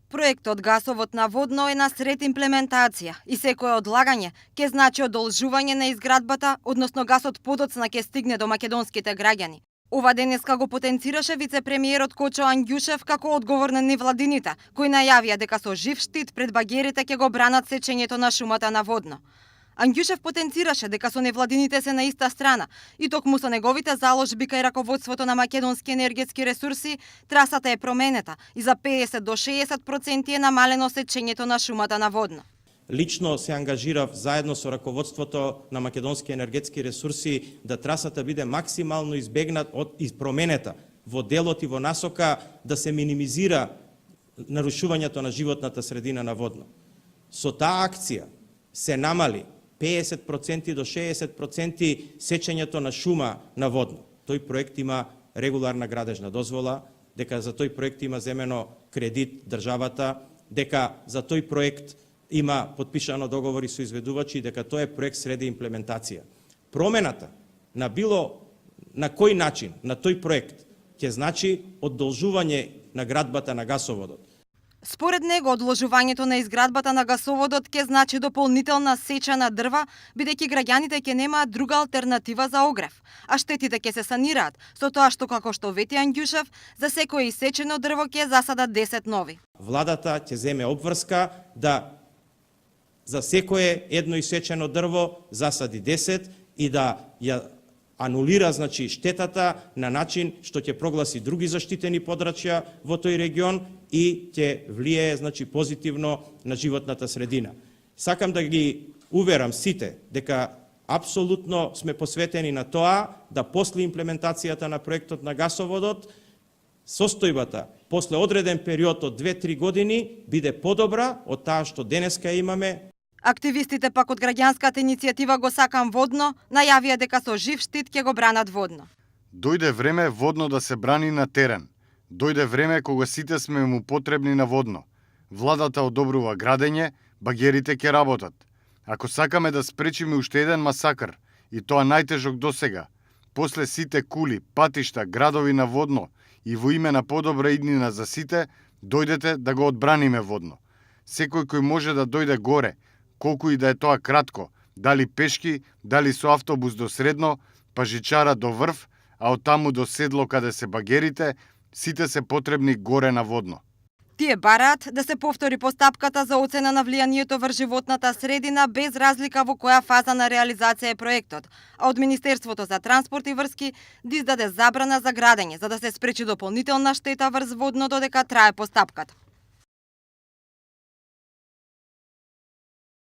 Проектот Гасовод на водно е на сред имплементација и секое одлагање ќе значи одолжување на изградбата, односно гасот подоцна ќе стигне до македонските граѓани. Ова денеска го потенцираше вице-премиерот Кочо Ангјушев како одговор на невладините, кои најавија дека со жив штит пред багерите ќе го бранат сечењето на шумата на водно. Ангјушев потенцираше дека со невладините се на иста страна и токму со неговите заложби кај раководството на македонски енергетски ресурси, трасата е променета и за 50 до 60% е намалено сечењето на шумата на водно. Лично се ангажирав заедно со раководството на македонски енергетски ресурси да трасата биде максимално избегнат од променета во делот и во насока да се минимизира нарушувањето на животната средина на водно. Со таа акција се намали 50% до 60% сечењето на шума на водно. Тој проект има регуларна градежна дозвола, дека за тој проект има земено кредит државата, дека за тој проект има подпишано договори со изведувачи, дека тој е проект среде имплементација. Промената на на кој начин на тој проект ќе значи одолжување на градбата на гасоводот. Според него, одложувањето на изградбата на гасоводот ќе значи дополнителна сеча на дрва, бидејќи граѓаните ќе немаат друга алтернатива за огрев, а штетите ќе се санираат, со тоа што, како што вети Ангјушев, за секое исечено дрво ќе засадат 10 нови. Владата ќе земе обврска да за секое едно исечено дрво засади 10 и да ја анулира, значи, штетата на начин што ќе прогласи други заштитени подрачја во тој регион и ќе влијае, значи, позитивно на животната средина. Сакам да ги уверам сите дека апсолутно сме посветени на тоа да после имплементацијата на проектот на гасоводот состојбата после одреден период од 2-3 години биде подобра од таа што денеска имаме. Активистите пак од граѓанската иницијатива Го сакам водно најавија дека со жив штит ќе го бранат водно. Дојде време водно да се брани на терен. Дојде време кога сите сме му потребни на водно. Владата одобрува градење, багерите ќе работат. Ако сакаме да спречиме уште еден масакр, и тоа најтежок досега, после сите кули, патишта, градови на водно и во име на подобра иднина за сите, дојдете да го одбраниме водно. Секој кој може да дојде горе, колку и да е тоа кратко, дали пешки, дали со автобус до средно, па жичара до врв, а оттаму до седло каде се багерите, сите се потребни горе на водно. Тие бараат да се повтори постапката за оцена на влијанието врз животната средина без разлика во која фаза на реализација е проектот, а од Министерството за транспорт и врски да издаде забрана за градење, за да се спречи дополнителна штета врз водно додека трае постапката.